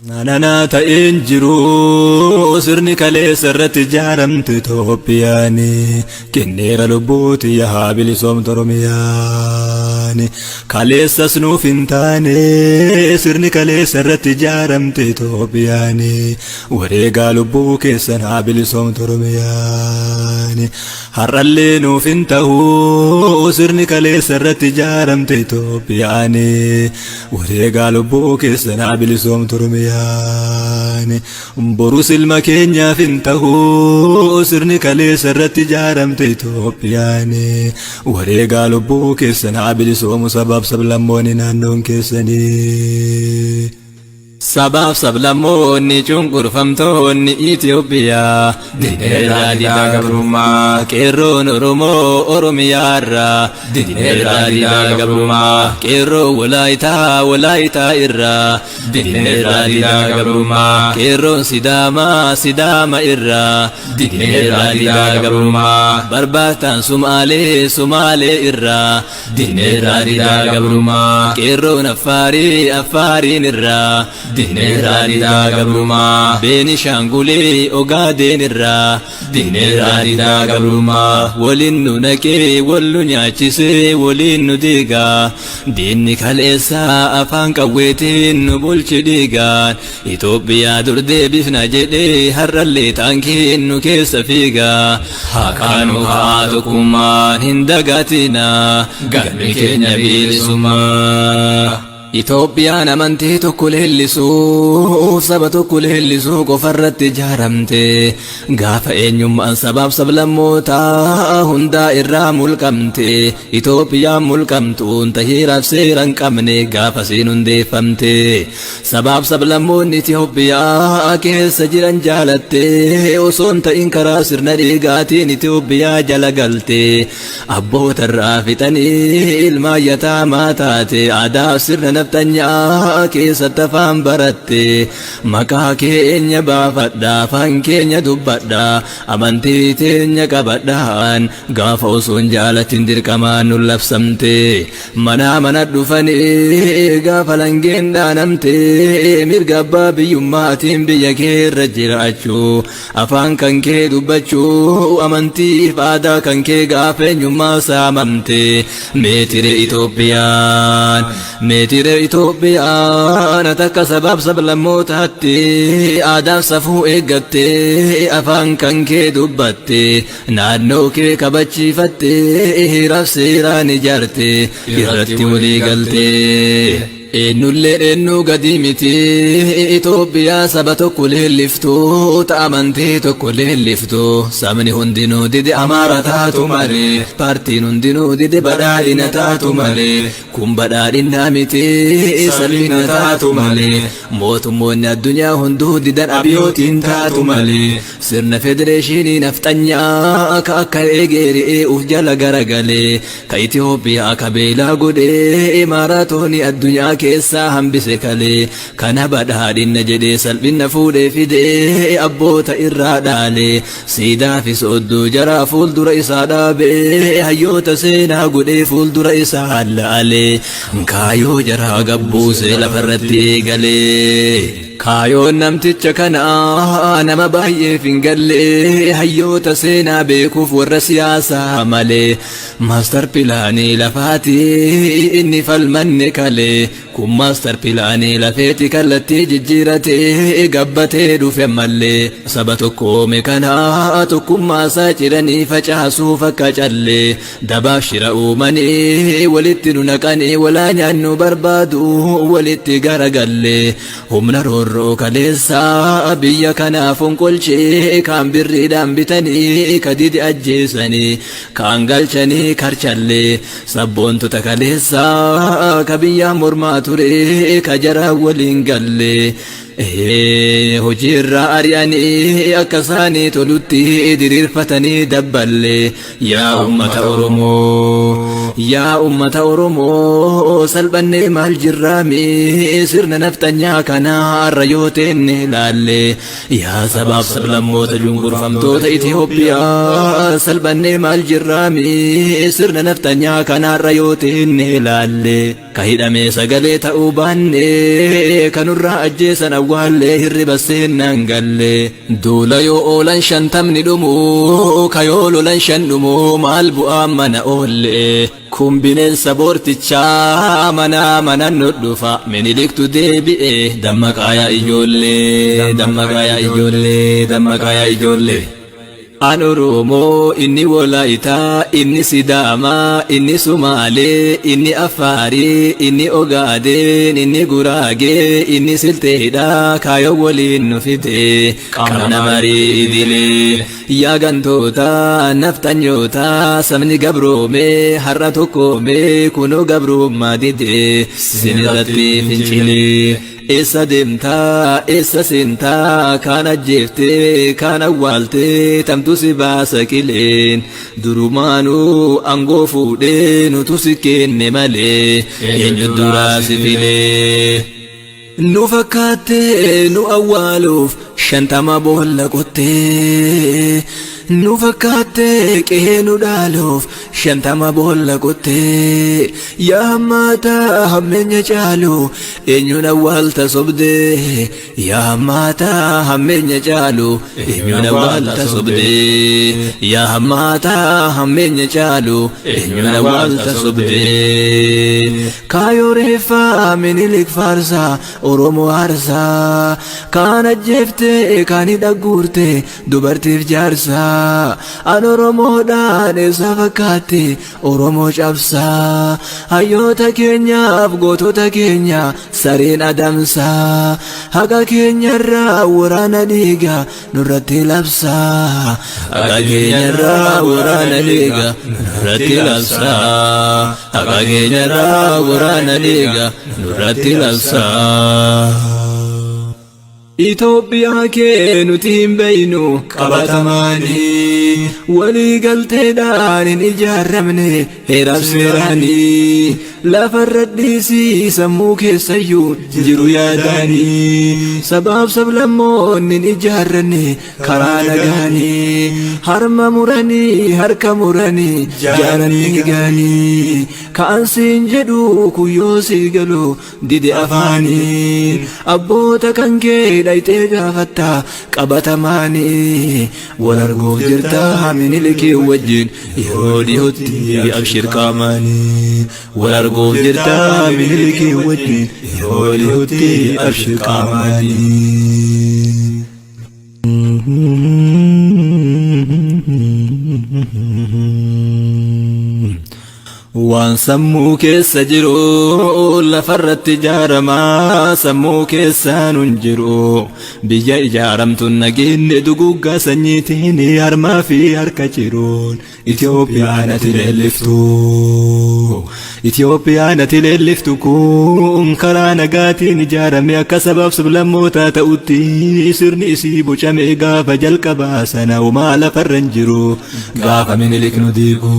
Nanaa ta'een jiru sirni kaleessa irratti ijaaramte Itoophiyaan kenneera lubbuuti yaa bilisoomtu Oromiyaan. Kaleessas nuuf hin taane sirni kaleessa irratti ijaaramte Itoophiyaan wareegaa lubbuu keessan haa bilisoomtu Oromiyaan. Har'allee nuuf hin ta'u sirni kaleessa irratti ijaaramte Itoophiyaan wareegaa lubbuu keessan haa bilisoomtu Oromiyaan. Borus ilma keenyaaf hin ta'u sirni kaleessa irratti ijaaramte Itoophiyaan wareegaa lubbuu keessan haa bilisoomu sabaaf sablammoonni naannoon keessanii. Sabaaf sablammoonni cunqurfamtoonni Itoophiyaa Dineerraa didaa gabrummaa. Qeerroon Oromoo Oromiyaarraa Dineerraa didaa gabrummaa. Qeerroon Walaayitaa Walaayitaa irraa Dineerraa didaa gabrummaa. Qeerroon Sidaamaa Sidaama irraa Dineerraa didaa gabrummaa. Barbaataan Sumaalee Sumaalee irraa Dineerraa didaa gabrummaa. Qeerroon Affaarii Affaariin irraa Dineerraa didaa gabrummaa. Beenishaangulee Ogaadeen irraa Dineerraa didaa gabrummaa. Waliin nu naqee wal nu nyaachisee waliin nu diigaa diinni kaleessaa afaan qawweetiin nu bulchi dhiigaan Itoophiyaa dur deebifna jedhee har'allee taankiin nu keessa fiigaa Haqaanu haa tokkummaan hin dagatinaa galmi keenya bilisummaa. Itoophiyaan amantii tokko leellisuuf saba tokko leellisuu qofarratti ijaaramte gaafa eenyummaan sabaaf sablammootaa hundaa irraa mulqamte Itoophiyaan mulqamtuun tahiiraaf seera hin qabne gaafa siin hundeeffamte sabaaf sablammoonni Itoophiyaa keessa jiran jaalatte osoo hin ta'in karaa sirna dhiigaatiin Itoophiyaa jala galte abboota irraa fixanii ilmaan yataamaa taate aadaa sirna nafxanyaa keessatti afaan baratte maqaa keenya baafadha afaan keenya dubbadha amantii teenya qabadhaan gaafa osoo hin jaalatin dirqamaan nu labsamte manaa mana dhufanii gaafa langeen dhaanamte mirga abbaa biyyummaatiin biyya kee irra jiraachuu afaan kan kee dubbachuu amantiif aadaa kan kee gaafa eenyummaa saamamte meetire Itoophiyaan meetire Itoophiyaan takka sabaaf sablammootaatti aadaaf safuu eeggatte afaan kan kee dubbatte naannoo kee kabachiifatte heeraaf seeraan ijaarte irratti walii galte. Eenyullee eenyuu gadi miti Itoophiyaa saba tokko leelliftu amantii tokko leelliftu sabni hundinuu dide Amaara taatu malee paartiin hundinuu dide badhaadhina taatu malee kun badhaadhina miti salphina taatu malee mootummoonni addunyaa hunduu didan abiyootiin taatu malee sirna federeeshinii nafxanyaa ka akka eegeeri'ee uf jala garagalee ka Itoophiyaa ka beelaa godhee maaraatoonii addunyaa keessaa hambise kalee kana badhaadhina jedhee salphina fuudhee fidee abboota irraa dhaalee siidaa fi soodduu jaraa fuuldura isaa dhaabee hayyoota seenaa godhee fuuldura isaa laalee kaayoo jaraa gabbuusee lafarratti eegalee. Kaayoon namticha kanaa nama baay'eef hin galle hayyoota seenaa beekuuf warra siyaasaa malee maastar pilaanii lafaati inni falmanne kalee kun maastar pilaanii lafeeti kallattii jijjiiratee gabbatee dhufe mallee saba tokkoome kanaa tokkummaa isaa ciranii facaasuuf akka callee dabaaf shira uumanii walitti nu naqanii walaa nyaannu barbaadu walitti garagallee humna roorroo kaleessaa biyya kanaaf fonqolchee kaan birriidhaan bitanii kadidi ajjeesanii kaan galchanii karchallee sabboontota kaleessaa ka biyyaa mormaa ture ka jaraa waliin gallee hojiirraa ari'anii akka isaanii tolutti diriirfatanii dabballee yaa ummata Oromoo. Yaa ummata Oromoo salphannee maal jirraami sirna nafxanyaa kanaa har'a yoo teenne laalle. Yaa sabaaf sablammoota cunqurfamtoota Itoophiyaa salphannee maal jirraami sirna nafxanyaa kanaa har'a yoo teenne laalle. Ka hidhamee sagalee ta'uu baanne kanurraa ajjeesan awwaallee hirriba seennaan galle. Duula yoo oolan shantamni dhumu ka yoo lolan shan dhumu maal bu'aan mana oolle. Kun bineensa boortichaa manaa manan nu dhufa Miniliktu deebi'e. Dammaqaa yaa ijoollee, dammaqaa yaa ijoollee, dammaqaa yaa ijoollee. An Oromoo, inni Wolaayitaa, inni Sidaamaa, inni Sumaalee, inni Affaarii, inni Ogaadeen, inni Guraagee, inni Silxeedha, kaayoo waliin nu fide, qabna marii idilee. Yaa gantoota, nafxanyoota, sabni gabroome, har'a tokkoome, kunoo gabrummaa dide, sinirratti fincilee. Eessa deemtaa, eessa seentaa, kaan ajjeeftee, kaan awwaaltee, tamtu si baasa qileen. Durumaanuu aangoo fuudhee nutu si kenne malee, eenyu duraa si filee. Nu fakkaattee nu awwaaluuf 50 boolla qottee. Nu fakkaattee qe'ee nu dhaaluuf 50 boolla qottee. Yaa hammaataa hammeenya caalu eenyuun awwaalta sobdee. Yaa hammaataa hammeenya caalu eenyuun awwaalta sobdee. Yaa hammaataa hammeenya caalu eenyuun awwaalta sobdee. Kaayoo reeffaa Minilik faarsaa Oromoo aarsaa. Kaan ajjeeftee kaan hidha guurte dubartiif jaarsaa. An Oromoodhaan eessa fakkaatte Oromoo cabsaa. Hayyoota keenyaaf gootota keenya sareen adamsaa. Haqa keenyarraa waraana dhiiga nurratti labsaa. Haqa keenyarraa waraana dhiiga nurratti labsaa. Haqa keenyarraa waraana dhiiga nurratti labsaa. Itoophiyaa kee nuti hin beeynu qabatamaanii, walii galteedhaan hin ijaaramne heeraaf seeraanii, lafarra dhiisii sammuu keessayyuu jiru yaadaanii, sabaaf sablammoonni hin ijaarranne karaa nagaanii, harma muranii harka muranii jaaranii gaanii. Ka'an siin jedhu kuyyoo sii galu dide afaanii, abboota kan kee dhayxee gaafatta qabatamaanii. Wal arguuf jirta Minilikii wajjin yeroo dhiyootti abshir qaamaanii. Wal arguuf jirta Minilikii wajjin yeroo dhiyootti abshir qaamaanii. Waan sammuu keessa jiru lafarratti ijaaramaa, sammuu keessaan hin jiru. Biyya ijaaramtu nageenye duguggaa sanyiitiin harmaa fi harka jiruun. Itoophiyaan ati leelliftu. Itoophiyaan ati leelliftu kun karaa nagaatiin ijaarame akka sabaaf sablammootaa ta'utti sirni isii bocame gaafa jalqabaa sana homaa lafarra hin jiru. Gaafa Minilik nu diigu.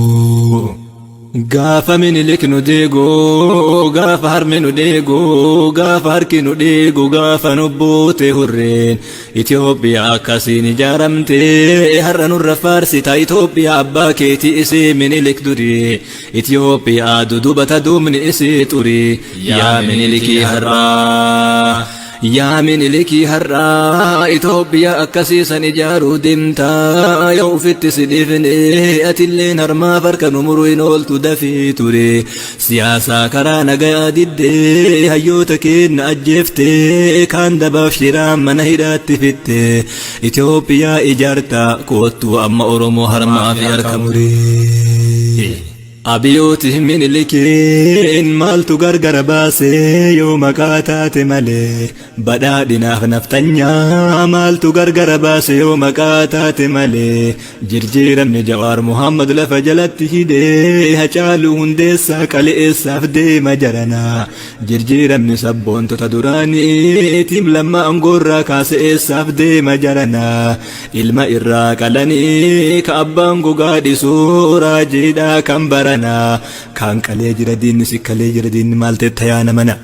Gaafa Minilik nu deegu, gaafa harmi nu deegu, gaafa harki nu deegu, gaafa nu buute hurreen. Itoophiyaa akkasiin ijaaramte har'a nurra faarsita Itoophiyaa abbaa keetii isii Minilik durii. Itoophiyaa dudubata duubni isii xurii. Yaa Minilikii har'aa. Yaa Minilikii har'aa Itoophiyaa akkasiisan ijaaruu deemtaa, yoo ufitti si dhiifne atilleen harmaaf harka nu muruu hin ooltu dafii ture. Siyaasaa karaa nagayaa diddee hayyoota keenya ajjeeftee kaan dabaaf shiraan mana hidhaatti fitte. Itoophiyaa ijaarta koottuu amma Oromoo harmaa fi harka muree. Abiyooti Minilikiin maaltu gargara baasee yoo maqaa taate malee, badhaadhinaaf nafxanyaa maaltu gargara baase yoo maqaa taate malee, jirjiiramni Jawaar Muhammad lafa jalatti hidhee Hacaaluu Hundeessaa qaleessaaf deema jaranaa, jirjiiramni sabboontota duraanii tiim lamma aangoorraa kaase eessaaf deema jaranaa, ilma irraa qalanii ka abbaan gogaa dhisuu raajiidhaa kan baranaa. barana. Kaan qalee jira diinni, si kalee jira diinni, maal teetta yaana mana.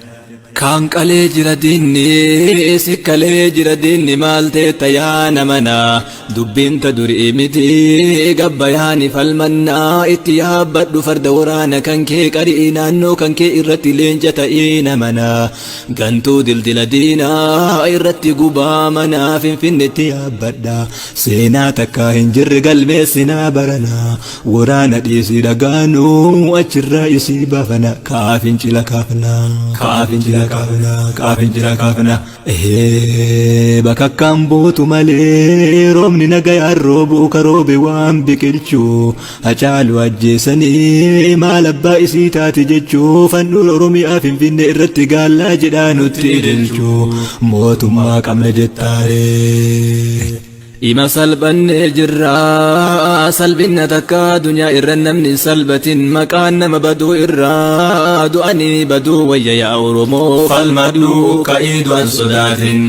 Kaan qalee jira diinni, si kalee jira diinni, maal teetta yaana mana. Dubbiin ta durii miti, gabbayaani falmannaa. Itti yaabbadhu farda waraana kan kee, qarii naannoo kan kee irratti leenca ta'ii namana. Gantuu dildila diinaa irratti gubaa manaa. Finfinnetti yaabbadha, seenaa takkaa hin jirre galmeessinaa barana. Waraana dhiisii dhagaanuu achirraa isii baafana. Kaa fincila kaafna, kaa fincila kaafna, kaa fincila kaafna. Bakakkaan buutu malee roobni nagayaan roobu ka roobe waan biqilchu. Hacaalu ajjeesanii maal abbaa isii taate jechuu, fandhuura Oromiyaa Finfinnee irratti gaallaa jedhaa nutti ililchu. Mootummaa qabna jettaaree. Ima salphannee jirra. Salphina takka addunyaa irra namni hin salphatin. Maqaan nama baduu irraa du'anii baduu wayya. Yaa Oromoo, falmadhuu ka'ii, du'an sodaatin.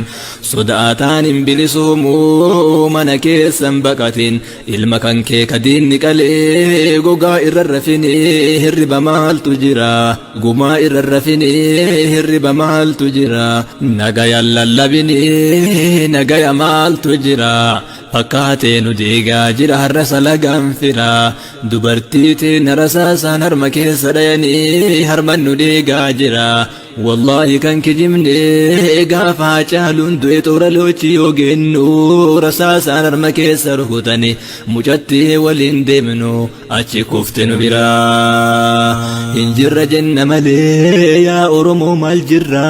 Sodaataan hin bilisuumuu, mana keessan baqatin. Ilma kan kee kadiinni qalee gogaa irra rafinii, hirriba maaltu jira? Gumaa irra rafinii, hirriba maaltu jira? Nagaya lallabinii, nagaya maaltu jira? Fakkaatee nu diigaa jira har'a salagaan fira. Dubartii teenya rasaasaan harma keessa dhayanii, harman nu diigaa jira. Wallaahi kan kijibne, gaafa Hacaaluun du'e toora loochii yoo gennu rasaasaan harma keessa rukutani, mucattii waliin deemnu achi kufte nu biraa. Hin jirra jenna malee, yaa Oromoo, maal jirra?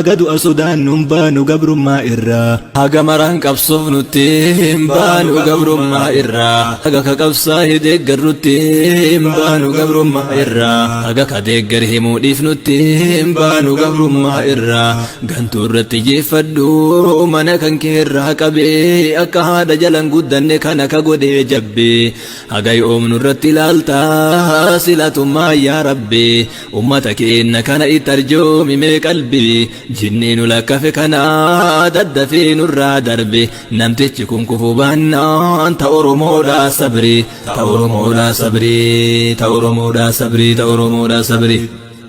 Gadu sodaannuun baanu gabrummaa irraa. Haga maraan qabsoof nutti hin baanu gabrummaa irraa. Haga ka qabsaa deeggarrutti hin baanu gabrummaa irraa. Haga ka deeggar himuu dhiifnutti hin baanu gabrummaa irraa. Gantuu irratti jeeffadhu, mana kan kee irraa qabee akka haadha jalan guddanne kana ka godhee jabbe. Haga yoomnu irratti ilaalta silatummaa? Yaa Rabbi, ummata keenya kana itti arjoomi mee qalbii. Jinnii nu lakkafe kana daddafee nurraa darbe. Namtichi kun kufuu baannaan ta Oromoodhaa sabri, ta Oromoodhaa sabri, ta Oromoodhaa sabri, ta Oromoodhaa sabri.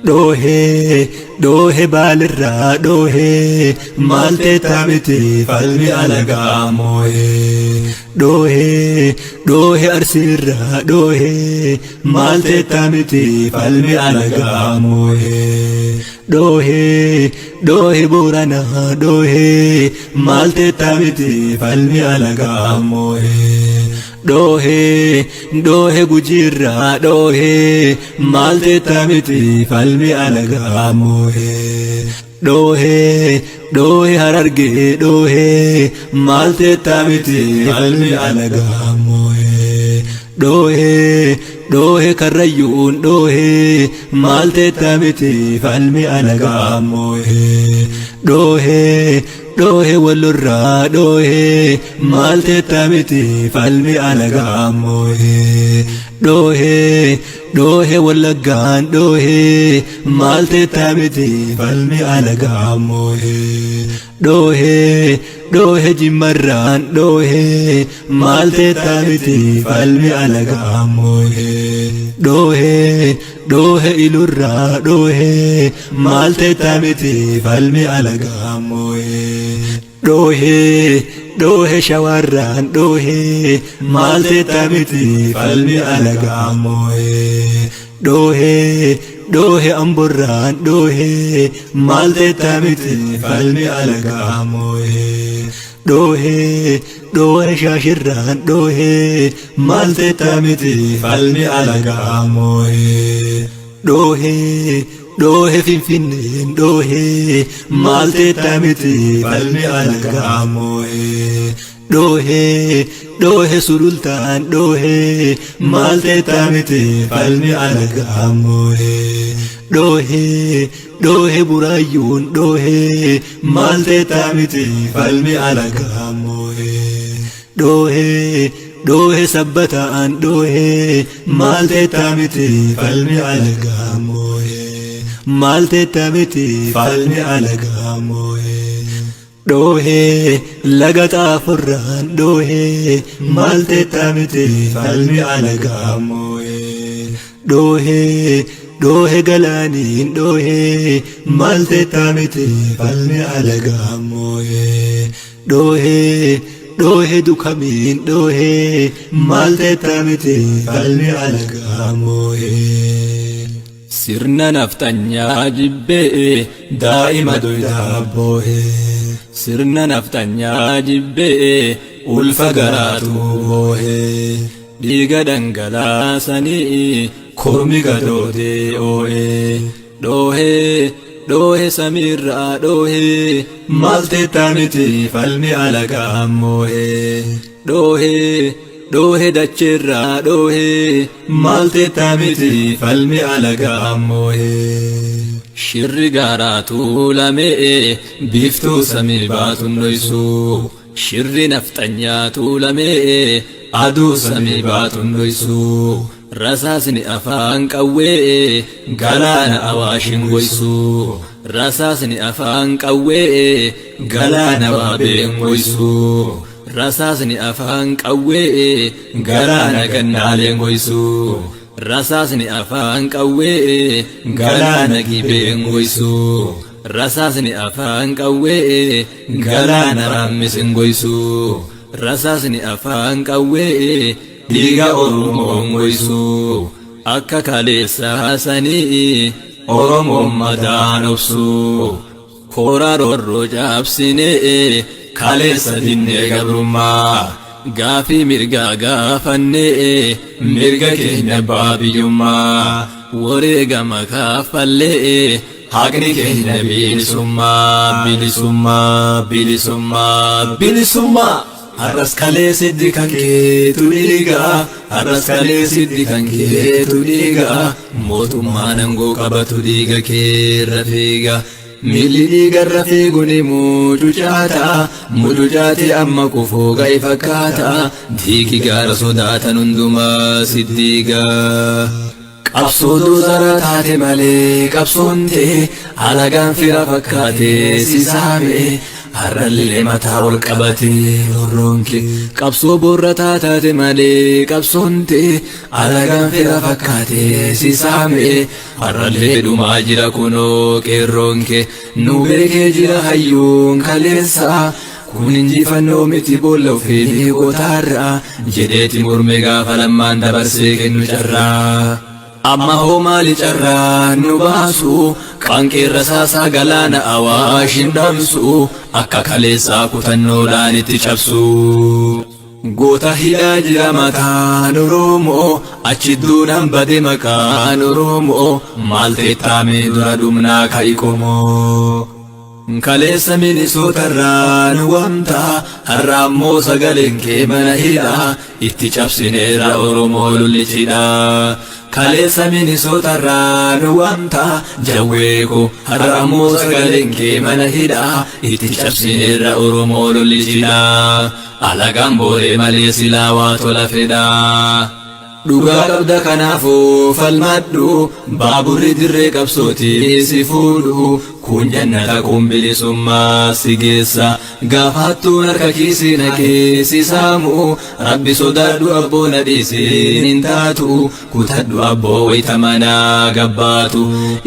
Dhoohee, dhoohee, baalirraa dhoohee, maal teettaa miti falmi alagaa moohee. Dhoohee, dhoohee, arsiirraa dhoohee, maal teettaa miti falmi alagaa moohee. Dhoohee, dhoohee, booranaa dhoohee, maal teettaa miti falmi alagaa moohee. Dhoohee, dhoohee, gujiirraa dhoohee, maal teettaa miti falmi alagaa moohee. Dhoohee, dhoohee, harargee dhoohee, maal teettaa miti falmi alagaa moohee. Dhoohee, dhoohee, karrayyuun dhoohee, maal teettaa miti falmi alagaa moohee. Dhoohee, dhoohee, wallorraa dhoohee, maal teettaa miti falmi alagaa moohee. Dhoohee, dhoohee, wallaggaan dhoohee, maal teettaa miti falmi alagaa moohee. Dhoohee, dhoohee, jimmarraan dhoohee, maal teettaa miti falmi alagaa moohee. Dhoohee, dhoohee, ilurraa dhoohee, maal teettaa miti falmi alagaa moohee. Dhoohee, dhoohee, shawarraan dhoohee, maal teettaa miti falmi alagaa moohee. Dhoohee, dhoohee, amborraan dhoohee, maal teettaa miti falmi alagaa moohee. Dhoohee, dhoohee, shaashirraan dhoohee, maal teettaa miti falmi alagaa moohee. Dhoohee, dhoohee, finfinneen dhoohee, maal teettaa miti falmi alagaa moohee. Dhoohee, dhoohee, sulultaan dhoohee, maal teettaa miti falmi alagaa moohee. Dhoohee, dhoohee, buraayyuun dhoohee, maal teettaa miti falmi alagaa moohee. Dhoohee, dhoohee, sabbataan dhoohee, maal teettaa miti falmi alagaa moohee. Maal teettaa miti falmi alagaa moohee. Dhoohee, laga xaafurraan dhoohee, maal teettaa miti falmi alagaa moohee. Dhoohee dhoohe galaaniin dhoohee maal teettaa miti falmi alagaa moohee. Dhoohee dhoohe dukamiin dhoohee maal teettaa miti falmi alagaa moohee. Sirna nafxanyaa jibbee Daa'ima duydaa boohee Sirna nafxanyaa jibbee ulfa garaatu boohee dhiiga dhangalaasanii kormi gadootee oo'ee. Dhoohee dhoohe samiirraa dhoohee Maal teettaa miti falmi alagaa moohee. Dhoohee dhoohe dacheerraa dhoohee Maal teettaa miti falmi alagaa moohee. Shirri gaaraa tuulamee biiftuu samii baatuun dhoysu. Shirri nafxanyaa tuulamee aduu samii baatuun dhoysu. Rasaasni afaan qawwee galaana awaashin goysu. Rasaasni afaan qawwee galaana waabeen goysu. Rasaasni afaan qawwee galaana gannaaleen goysu. Rasaasni afaan qawwee galaana gibeen goysu. Rasaasni afaan qawwee galaana raammisin goysu. Rasaasni afaan qawwee dhiiga Oromoon goysu. Akka kaleessaa sanii Oromoon madaan obsu. Koora roorroo cabsinee kaleessa dinnee gabrummaa. Gaafii mirgaa gaafannee mirga keenya abbaa biyyummaa. Wareegama kaffallee haqni keenya bilisummaa bilisummaa bilisummaa bilisummaa. Har'as kalee siddi kan keetu dhiiga har'as kalee siddi kan keetu dhiiga Mootummaan aangoo qabatu dhiiga keerra fiiga. Miilli dhiigarra fiigu ni mucucaata mucucaate amma kufuu ga'e fakkaata Diigi gaara sodaatan hundumaa siddiiga. Qabsoo doozara taate malee qabsoon ta'e alagaan fira fakkaate si saame har'allee mataa ol qabate roorroon kee. Qabsoo boorrataa taate malee qabsoon ta'e Alagaan fira fakkaate si saame har'allee dhumaa jira kunoo qeerroon kee. Nu beekee jira hayyuun kaleessa kun injifannoo miti boolla ofii qotaarra jedheeti morme gaafa lammaan dabarsee kennu carraa. Amma hoo maali carraa nu baasu qaanqeerra saasaa galaana awaashin dhamsu akka kaleessaa kutannoodhaan itti cabsu. Goota hidhaa jira mataan Oromoo achi duunaan bade maqaan Oromoo maal teettaame dura dhumnaa ka'i qomoo. Kaleessa Minisootarraa nu waamta har'a ammoo sagaleen kee mana hidhaa itti cabsineerra Oromoo lollichidha. Kaleessa Minisootarraa nu waamta jawwee koo har'a ammoo sagaleen kee mana hidhaa itti cabsineerra Oromoo lollichidha. Alagaan booree malee silaa waa tola fedhaa. Dhugaa qabda kanaafuu falmadhu baaburri dirree qabsootii si fuudhu kun jannata kun bilisummaa si geessa gaafattuun harka kiisii naqee si saamu rabbi sodaadhu abboo na dhiisiin hin taatu kutadhu abboo wayita manaa gabbaatu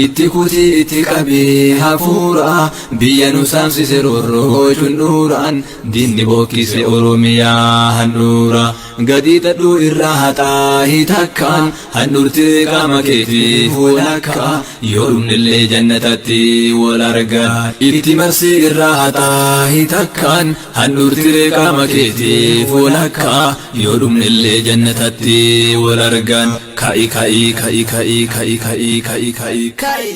itti kutii itti qabee hafuura biyya nu saamsise roorroo cundhuuraan diinni bookkise Oromiyaa handhuura gadii xadhuu irraa haxaa hitakkaan handhuurtee qaama keetiif walakka yoo dhumnillee jannatatti wal arga itti marsii irraa haxaa hitakkaan handhuurtee qaama keetiif walakka yoo dhumnillee jannatatti wal argan ka'i ka'i ka'i ka'i ka'i ka'i ka'i ka'i ka'i.